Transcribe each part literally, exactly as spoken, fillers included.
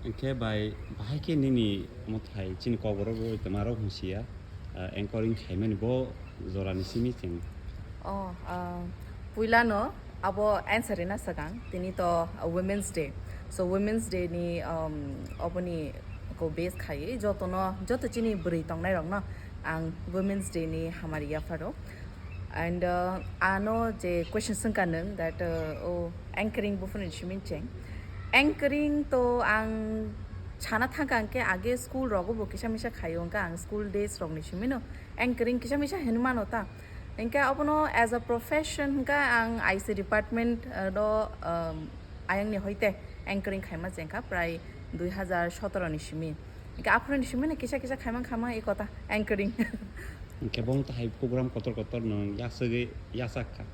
Hwnkhe bai, bahai khe nini mwthai chini kokborok rok tongmarok hwnsiya, ah, anchoring khaimani bo jorani simi cheng. Oh, ah, puilano abo answer rina swkang, tini to, ah, Women's Day. So, Women's Day ni, um, oboni ko base khaiwi jotono, joto chini bwrwi tongnairokno ang Women's Day ni hamari yapharo. And, uh, ano je question swngkha nwng that, uh, o anchoring buphuru ni simi cheng. Anchoring to ang sana thangkha hwnkhe age school rogo bo kisa misa khaio, hwnkhe ang school days rokni simino anchoring kisa misa hinwi mano ta. Hwnkhe obono as a profession hwnkhe ang I C department, uh, do, um, ayangni hoite anchoring khaima chengkha prai dui hazar sotoro ni simi. Hwnkhe aphuru ni simino kisa kisa khaimang khaimang e kota anchoring. Hwnkhe bo wngtahai program kotor kotor no yasagwi yasak kha.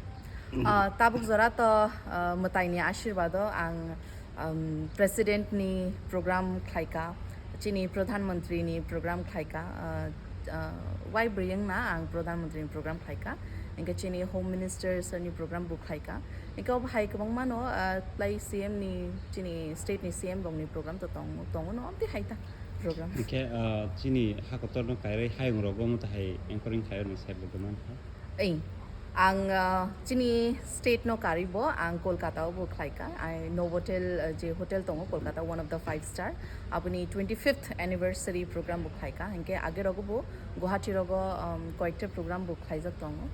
Ah, tabuk jora to, ah, mwtaini ashirbado ang, um, president ni program khlaika, chini pradhan mantri ni program khlaika, ah, ah, wai bwrwi wngna ang pradhan mantri ni program khlaika, hwnkhe chini home minister sir ni program bo khlaika, hwnkhe obo hai kwbangma no, ah, lai C M ni, chini state ni C M rok ni program to tong-, tongo no, amtwi hai ta program. Hwnkhe, ah, chini hakotor no kairwi hayung rogo mwtahai anchoring khaio ni side bo doman kha. Ei, ang, ah, chini state no karwi bo ang Kolkata o bo khlaika. Ai Novotel, ah, je hotel tongo Kolkata, one of the five star. Aboni twenty-fifth anniversary program bo khlaika. Hwnkhe age rogo bo Guwahati rogo, um, koyekta program bo khlaijak tongo.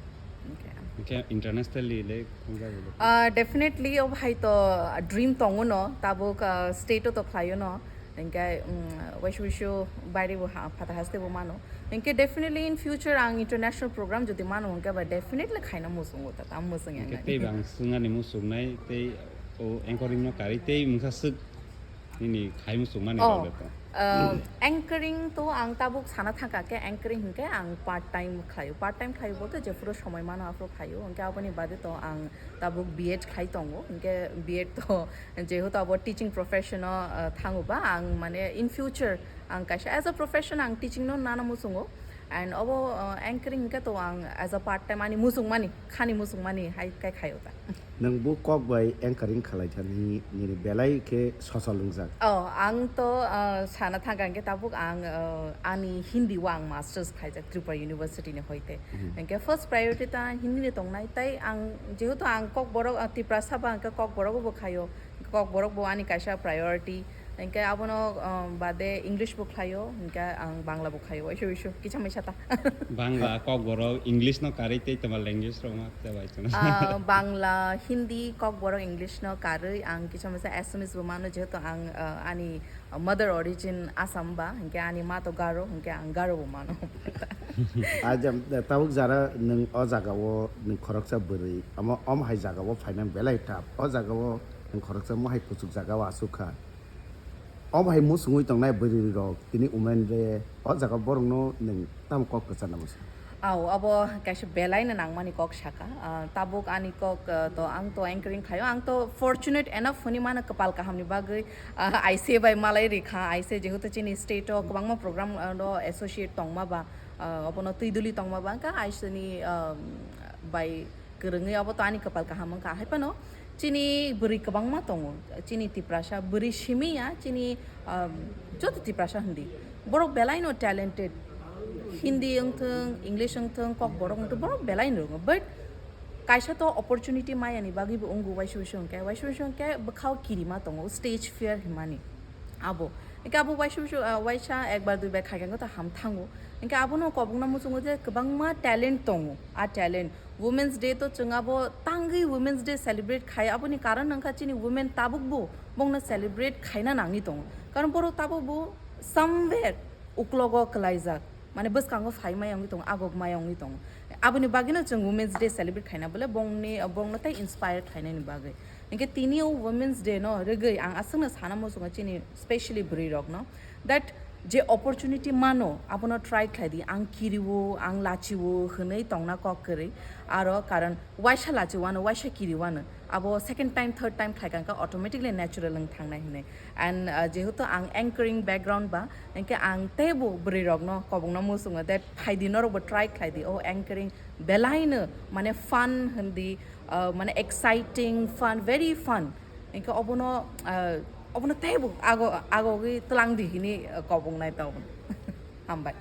Hwnkhe. Hwnkhe internationally le thangjago le? Ah, definitely, o bhai to dream tongo no, tabuk, ah, state o to khlaio no. Hwnkhe, um, waisa waisa baire bo ha, phatha haste bo mano. Hwnkhe definitely in future ang international program jodi mano hwnkhe ba definitely khaina muchungo ta, tam muchung yang Hwnkhe nani. Tei bang swngani muchungnai tei o anchoring no karwi tei mungsa swk nini khai muchungmani Oh, rok le to. Uh, anchoring to ang tabuk sana thangkha khe anchoring hwnkhe ang part time khlaio. Part time khlaio bolte jephuru somoi mano aphuru khlaio. Hwnkhe aboni bade to ang tabuk B Ed khlai tongo. Hwnkhe B Ed to jehetu abo teaching profession o, uh, thango ba ang mane in future ang kaisa as a profession ang teaching no nana muchungo. And obo, uh, anchoring hwnkhe to ang as a part time ani muchungmani, khani muchungmani hai kai khaio ta. Nwng bo kok bai anchoring khalai thani nini belai khe sochol wngjak. Oh, ang to, ah, sana thangkha hwnkhe tabuk ang, ah, ani Hindi o ang masters khaijak Tripura University ni hoite. Mhm. Hwnkhe first priority ta Hindi ni tongnai, tai ang jehetu ang Kokborok, ah, Tiprasa ba hwnkhe Kokborok bo khaio, Kokborok bo ani kaisa priority. Hwnkhe abono, um, bade English bo khlaio, hwnkhe ang Bangla bo khlaio, waisa waisa, kisa misa ta. Bangla, Kokborok, English no karwi tei twma language rok ma tei bai chwng. Ah, Bangla, Hindi, Kokborok, English no karwi ang kisa misa Assamese bo mano, jehetu ang, ah, ani mother origin Assam ba, hwnkhe ani ma to Garo, hwnkhe ang Garo bo mano. Ah, jam, tabuk jara nwng o jaga o nwng khoroksa bwrwi, omo, omo hai jaga o phaina belai tough. O jaga o nwng khoroksa mo hai kuchuk jaga o asuk kha. Omo hai muchungwi tongnai bwrwi rok tini women re o jaga borok no nwng tamo kok kwcharna muchung? Au, abo kaisa belai no nangmani kok saka. Ah, tabuk ani kok, ah, to ang to anchoring khlaio. Ang to fortunate enough hwnwi mano kwpal kaham ni bagwi, ah, I C A bai malai rikha. I C A jehetu chini state o kwbangma program, ah, no associate tongma ba, ah, obono twi duli tongma ba, wngkha I C A ni, ah, bai kwrwngwi abo to ani kwpal kaham wngkha. Hai phano chini bwrwi kwbangma tongo, chini Tiprasa bwrwi simi ya, chini, um, joto Tiprasa hindi. Borok belai no talented. Hindi wngthwng, English wngthwng, Kokborok wngthwng, borok belai no rongo. But kaisa to opportunity maya ni bagwi bo wngo, waisa waisa hwnkhe, waisa waisa hwnkhe bwkhao kirima tongo, stage fear himani. Abo. Hwnkhe abo waisa waisa, ah, waisa ekbar duibar khaikhe to ham thango. Hwnkhe abono kobokna muchungo je kwbangma talent tongo. A talent Women's Day to chwng abo tangwi Women's Day celebrate khai, aboni karon wngkha chini women tabukbo bongno celebrate khaina nangwi tongo. Karon borok tabukbo somewhere uklogo kwlaijak, mane bwskango phai maya wngwi tongo, agok maya wngwi tongo. Aboni bagwino chwng Women's Day celebrate khaina bole bongni, bongno tei inspire khlainani bagwi. Hwnkhe tini o Women's Day no rwgwi ang aswkno sana muchungo chini specially bwrwi rokno that je opportunity mano abono try khlai di, ang kiriwo, ang lachiwo hwnwi tongna kok kwrwi. Aro karon waisa lachiwano, waisa kiriwano, abo second time, third time khlai kha automatically natural wng thangnai hwnwi. And, uh, jehetu ang anchoring background ba, hwnkhe ang teibo bwrwi rokno kobokno muchungo that phaidi norokbo try khlai di, o anchoring belaino mane fun hwndi, uh, mane exciting, fun, very fun. Hwnkhe obono, uh, Obono teibo ago agogwi twlang di hini kobong nai tong. Hambai.